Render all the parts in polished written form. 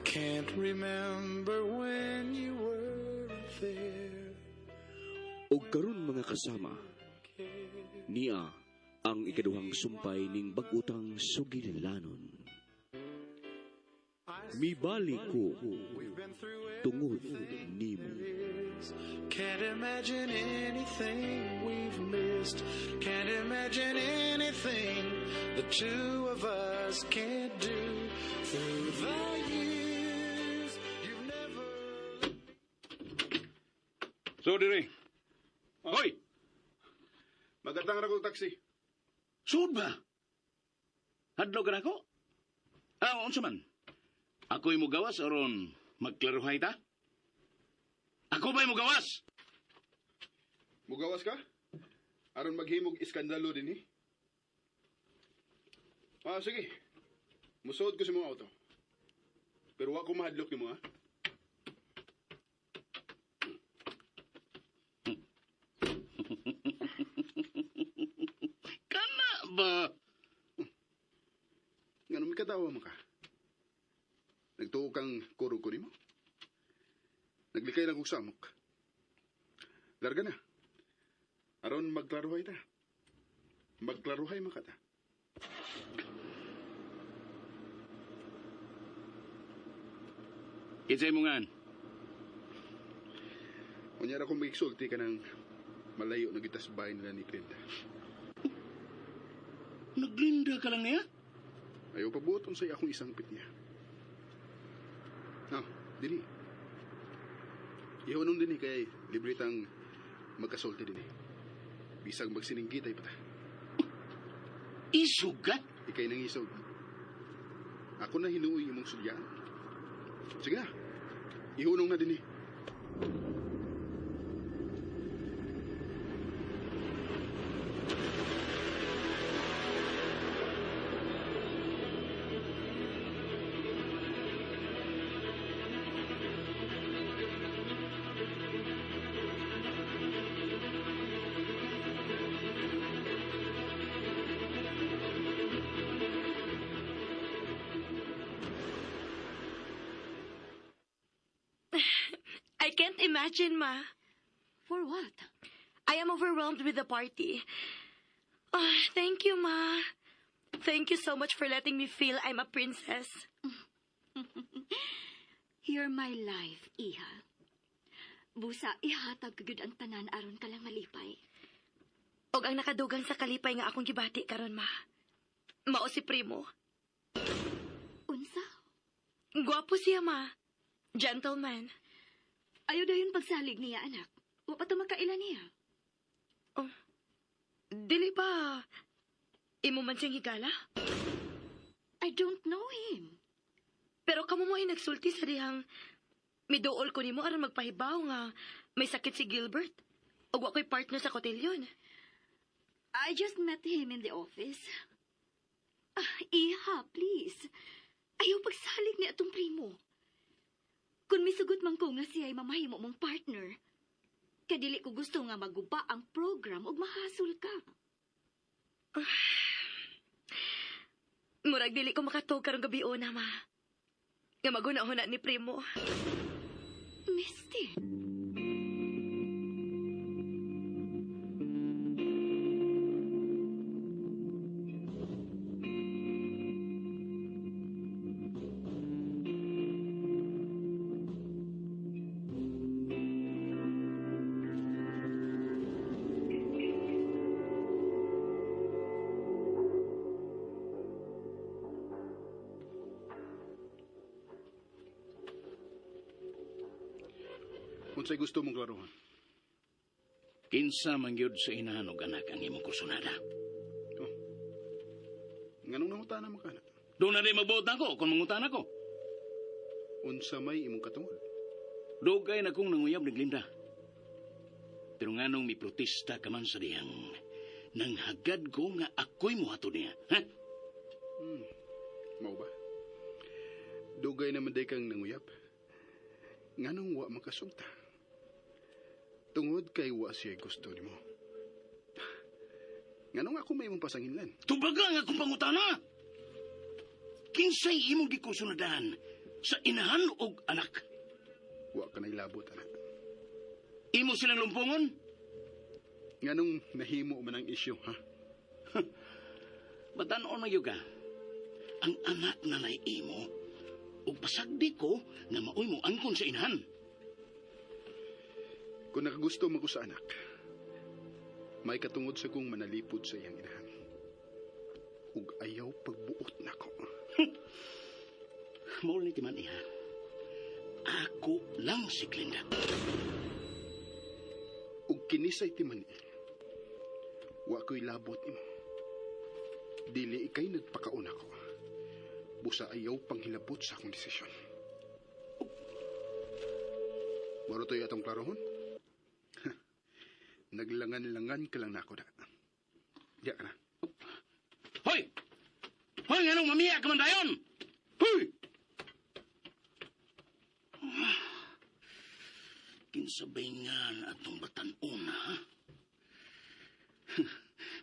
Can't remember when you weren't there. Og karon, mga kasama, niya ang ikaduhang sumpay ning bag-utang sugilanon. Mibalik ko tungod nimo. Can't imagine anything we've missed. Can't imagine anything the two of us can't do. Through the years, you've never. So, dire. Hoy! Magatang ra kog taxi. Sud ba? Hadlok ka nako? Ah, unsa man? Ako'y mugawas aron magklaruhay ta? Ako ba'y mugawas? Mugawas ka? Aron maghimog iskandalo dinhi. Ah, sige. Musuod ko sa imong auto. Pero wa ko mahadlok nimo, ha? Kana ba? Ngano may katawa man ka? Nagtuo kang kuro ko nimo? Naglikay lang kog samok. Larga na. Aron magklaruhay ta. Magklaruhay man ka ta. Kinsay mo ngan? Unya ra ko magigsulti ka ng malayo na gitas bahay nila ni Clinda. Naglinda ka lang niya? Ayaw pabuot unsay akong isangpit niya. Ah, dini. Ihunong dinhi kay libre tang magkasulti dinhi. Bisag magsininggit ay pata. Isog ka? Ikay nang isog. Ako na hinuoy imong sulyaan. Sige na. Ihunong na dinhi. I can't imagine, Ma. For what? I am overwhelmed with the party. Ah, thank you, Ma. Thank you so much for letting me feel I'm a princess. You're my life, iha. Busa, ihatag ko gyud ang tanan aron ka lang malipay. Og ang nakadugang sa kalipay nga akong gibati karon, Ma. Mao si Primo. Unsa? Gwapo siya, Ma. Gentleman. Ayaw dayon pagsalig niya, anak. Wa pa ta makaila niya. Oh, dili ba imo man siyang higala? I don't know him. Pero kamo mo ay nagsulti sa dihang miduol ko nimo aron magpahibaw nga may sakit si Gilbert. Ug wa ko'y partner sa kotilyon. I just met him in the office. Ah, iha, please. Ayaw pagsalig ni atong Primo. Kung misugot man ko nga siya'y mamahimo mong partner, kadili ko gusto nga maguba ang program ug mahasol ka. Murag dili ko makatog karong gabi una, Ma. Nga maguna-huna ni Primo. Misty. Unsay gusto mong klarohan? Kinsa man gyud sa inahan og anak ang imong kursunada? Oh. Nganong nangutana man ka na? Doon na rin magbuot nako kung mangutana ko. Unsa may imong katungod? Dugay na kong nanguyab ni Glinda. Pero nganong mi protesta ka man sa diyang nanghagad ko nga ako'y muhatod niya. Ha? Mao ba? Dugay naman day kang nanguyab. Nganong wa makasugta? Tungod kay wa siya gusto nimo. Nganong ako may imong pasanginlan? Tubaga nga akong pangutana! Kinsay imong gikursunadahan Sa inahan og anak. Wa ka nailabot, anak. Imo silang lumpungon? Nganong nahimo man ang isyu, ha? Batan-on na ka. Ang anak na nay imo, ug pasagdi ko nga maoy mo angkon sa inahan. Kung nakagusto man ko sa anak, may katungod sa kong manalipod sa iyang inahan. Ug ayaw pagbuot nako. Mao ni timan iha. Ako lang si Glinda. Ug kinisay timan wa ko'y labot nimo. Dili ikay nagpakaon ako. Busa ayaw panghilabot sa akong desisyon. Moro to'y atong klarohon? Naglangan-langan ka lang nako da. Diya ka na. Hoy! Hoy, nganong mamiya ka man dayon? Hoy! Kinsabay nga na atong batan-on, ha?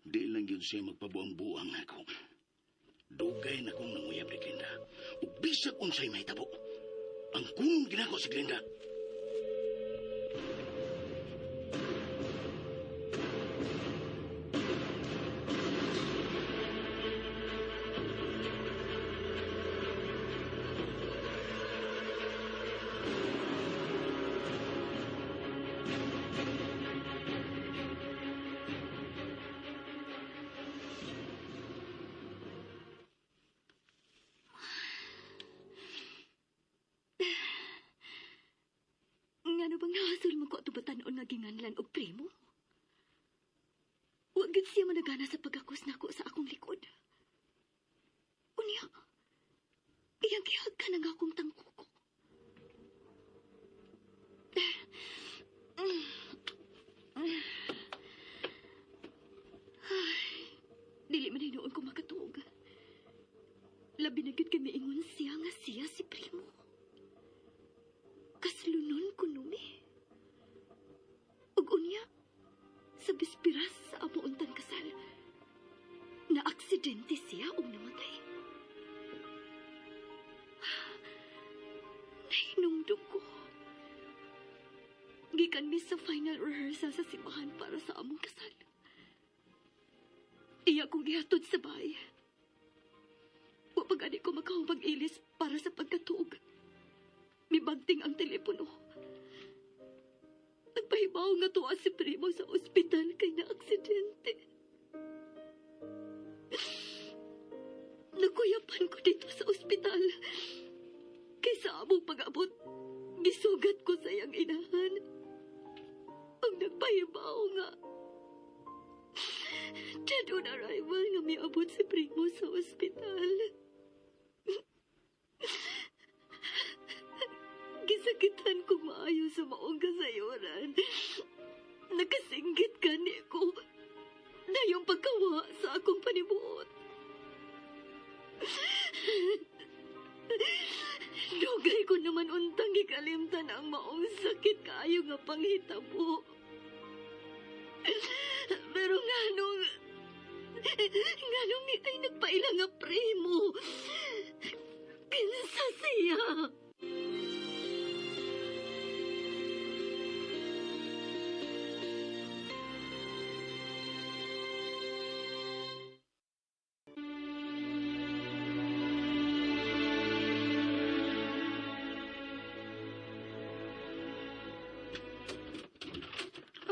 Di lang yun siya magpabuang-buang ako. Dugay na kong nanguyab ni Glinda. Ug bisag unsay mahitabo. Ang kunong ginako si Glinda. Ngano bang nahasol mo ko ato batan-on nga ginganlan og primo? Wa gid siya managana sa pagakos nako sa akong likod. Unya, iyang gihagkan ang akong tangkuko. Ay, dili man hinuon ko makatuog. Labi na gyud kay miingon siya nga siya si primo. Kaslunon ko numi. Ug unya, sa bispiras sa amo untang kasal, na-aksidente siya ug namatay. Nahinumdum ko. Gikan mi sa final rehearsal sa simbahan para sa among kasal. Iya kong gihatod sa bahay. Wa pa gani ko makahubag ilis para sa pagkatuog. Mibagting ang telepono. Nagpahibaw nga tuwa si Primo sa ospital kay na-aksidente. Nakuyapan ko dito sa ospital. Kay sa among pag-abot, gisugat ko sa iyang inahan. Ang nagpahibaw nga, dead on arrival nga miabot si Primo sa ospital. Gisakitan kong maayo sa maong kasayuran. Nakasinggit gani ko na yung pagkawa sa akong panibuot. Dugay ko naman untang gikalimtan ang maong sakit kaayo nga panghitabo. Pero nganong ay nagpaila nga primo. Kinsa siya?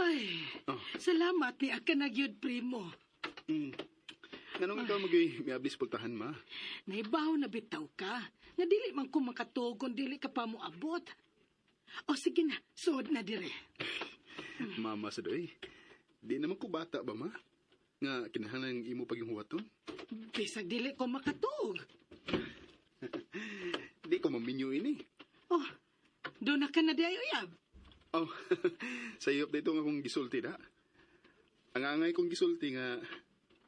Ay, Oh. salamat ni ka na gyud, primo. Nganong ikaw magay miablis pultahan, ma? Naibaw na bitaw ka. Nga dili man ko makatuog kung dili ka pa moabot. O sige na, suod na dire. Mama sa doy. Di naman ko bata ba, ma? Nga kinahanglan imo paging huwaton. Bisag dili ko makatuog. Di ko maminyo ini. Oh, doon na ka na di ay uyab. Oh, sa iyo dito nga akong gisulti da. Ang angay kong gisulti nga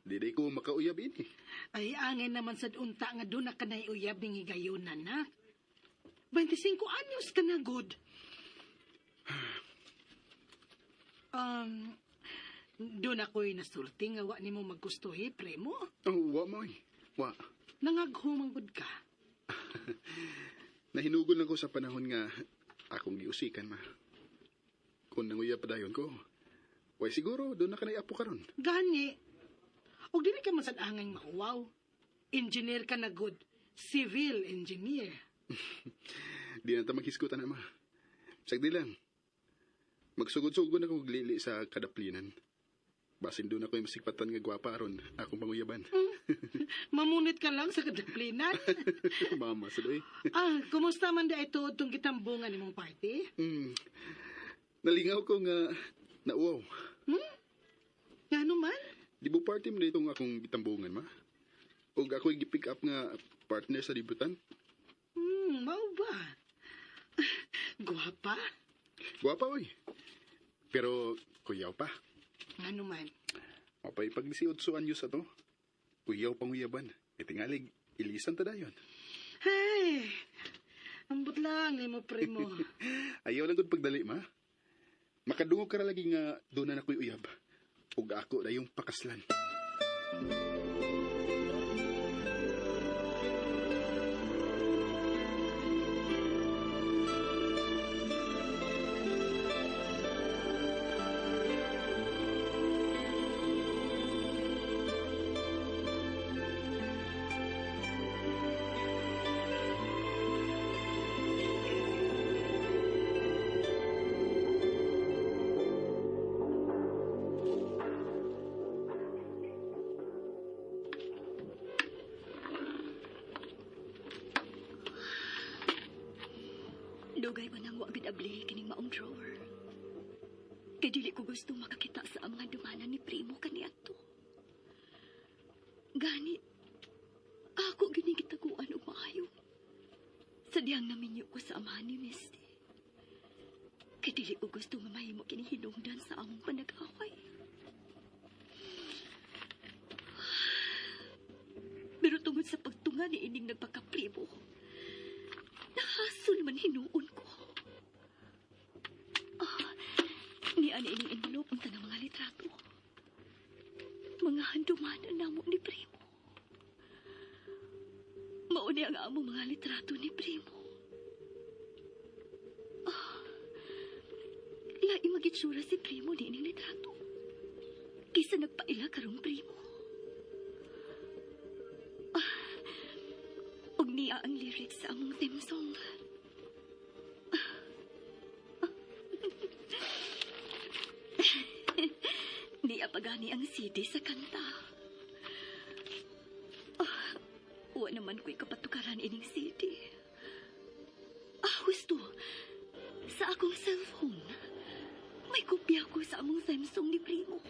di day ko makauyab ini. Ay, angay naman sa unta nga doon na ka na uyab ning higayon, anak. 25 anyos ka na, good. Doon ako'y nasulti nga wa nimo maggustuhi, primo. Oh, wa mo eh. Wa. Nangaghumang gud ka. Nahinugol lang ko sa panahon nga akong giusikan, ma. Kung nanguya pa dayon ko, way siguro doon na ka apo karon. Gani. Og dili ka man sad angay mauwaw. Engineer ka na good. Civil engineer. Di na ta maghisgutan na, ma. Sagdi lang. Magsugod-sugod na ko lili sa kadaplinan. Basin doon ako yung masikpatan nga gwapa aron akong panguyaban. Mamunit ka lang sa kadaplinan. Mama, sadoy. Ah, kumusta man da ito itong gitambungan nimong party? Nalingaw ko nga nauwaw. Ngano man? Di ba party mo na itong akong gitambungan, ma? Og ako'y gipick up nga partner sa debutan. Mao ba? Guwapa? Gwapa, oy. Pero kuyaw pa. Ngano man? Mapay pag 18 anyos ato. Kuyaw pang uyaban. E tingalig, ilisan ta dayon. Hey, ambot lang nimo primo. Ayaw lang gud pagdali, ma. Makadungog ka ra lagi nga doon na ako'y uyab. Ug ako na yung pakaslan. Dugay ko nang wa gid abli kining maong drawer. Kay dili ko gusto makakita sa mga dumanan ni Primo kaniadto. Gani, ako gini gitaguan og maayo. Sa dihang naminyo ko sa amahan ni Misty. Kay dili ko gusto nga mahimo kini hinungdan sa among panag-away. Pero tungod sa pagtunga ni ining nagpakaprimo, nahasol man hinuon ko. Nian ining envelope ang tanang mga litrato. Mga handumanan namo ni Primo. Mauni ang among mga litrato ni Primo. Lain magitsura si Primo ni ining litrato. Kaysa nagpaila karong Primo. Ug niya ang lyrics sa among theme song. Niya pagani ang CD sa kanta. Wa naman ko'y kapatukaran ining CD. Husto. Sa akong cellphone, may kopya ko sa among theme song ni Primo.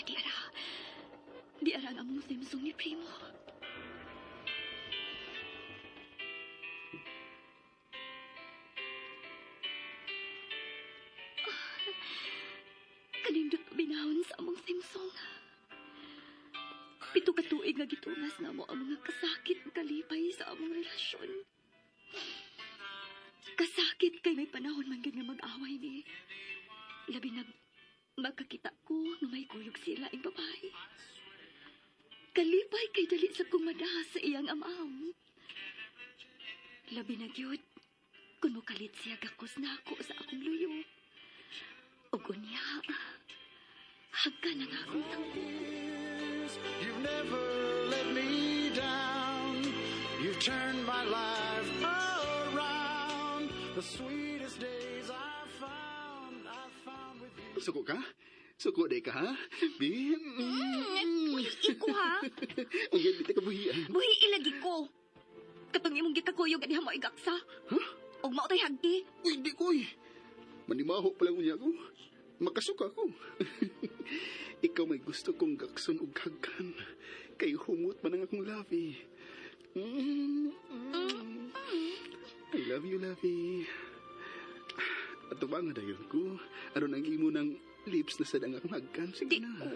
Di ara. Di ara ang among theme song ni Primo. Kanindot binahon sa among theme song. 7 ka tuig nga gitungas na mo ang mga kasakit ug kalipay sa among relasyon. Kasakit kay may panahon man gid nga mag-away ni. Labi na magkakita ko nga may kuyog sila ang babae. Kalipay kay dali sa kumadaha sa iyang amam. Labi na gyud kun mokalit siya gakos na ako sa akong luyo. Ug unya, hagka na nga akong tangko. You've never let me down. You've turned my life around. The sweetest days I found with you. Suko ka? Suko day ka, ha? Bi? Uy, iko ha? Ang ganda ka buhian. Buhi ilagi ko. Katong imong gikakuyog adiha mo igaksa. Huh? Og mao tay hagdi. Uy, di ko eh. Manimaho pa lang unya ko. Makasuka ko. Ikaw may gusto kong gakson og hagkan. Kay humot man ang akong labi. I love you, Lovey. Ato ba nga dayon ko? Aron ang imo ng lips na sad ang akong hagkan? Sige Di na. ko.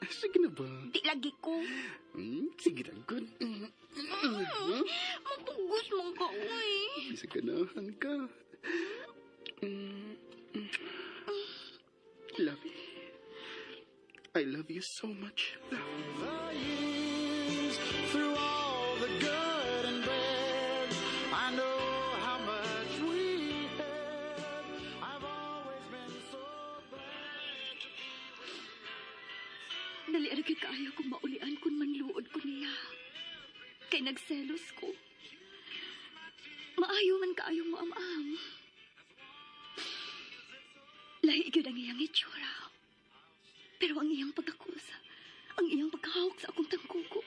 Sige na ba? Di lagi ko. Sige na, good. Mapugos mong ka, uy. Bisa ganahan ka. Lovey. I love you so much. The years, Through all the good and bad, I know how much we had. I've always been so glad to be with you. Dali ra gyud kaayo kung maulian kung manluod ko niya. Kay nagselos ko. Maayo man kaayo mo am-am. Lahi gyud ang iyang itsura. Pero ang iyang pagkakusa, ang iyang pagkahawak sa akong tangkuko,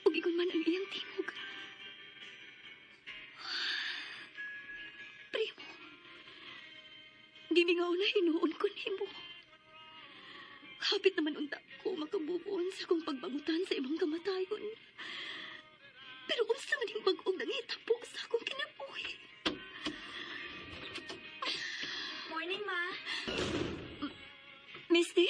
ug ingon man ang iyang tingog. Primo, gimingaw na hinuon ko nimo. Hapit naman unta ko makabubuon sa akong pagbangutan sa imong kamatayon. Pero unsa man yung bag-ong nangitabo sa akong kinabuhi? Morning, Ma. Misty?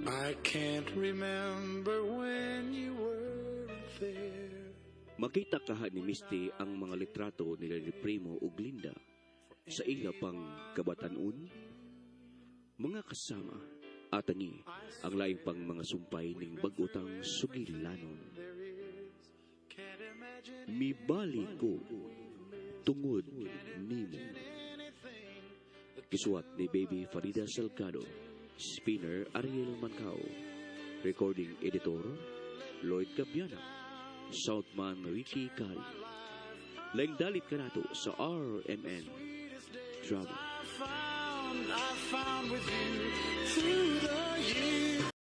I can't remember when you weren't there. Makita kaha ni Misty ang mga litrato nila ni Primo ug Linda sa ila pang kabatanon. Mga kasama, atangi ang laing pang mga sumpay ning bag-utang sugilanon. Mibali ko tungod nimo. Gisuwat ni Baby Farida Salgado, Spinner Ariel Mancao, Recording Editor Lloyd Gabiana, Southman Ricky Cari. Laing dalit ka nato sa RMN Drama. I found with you through the years.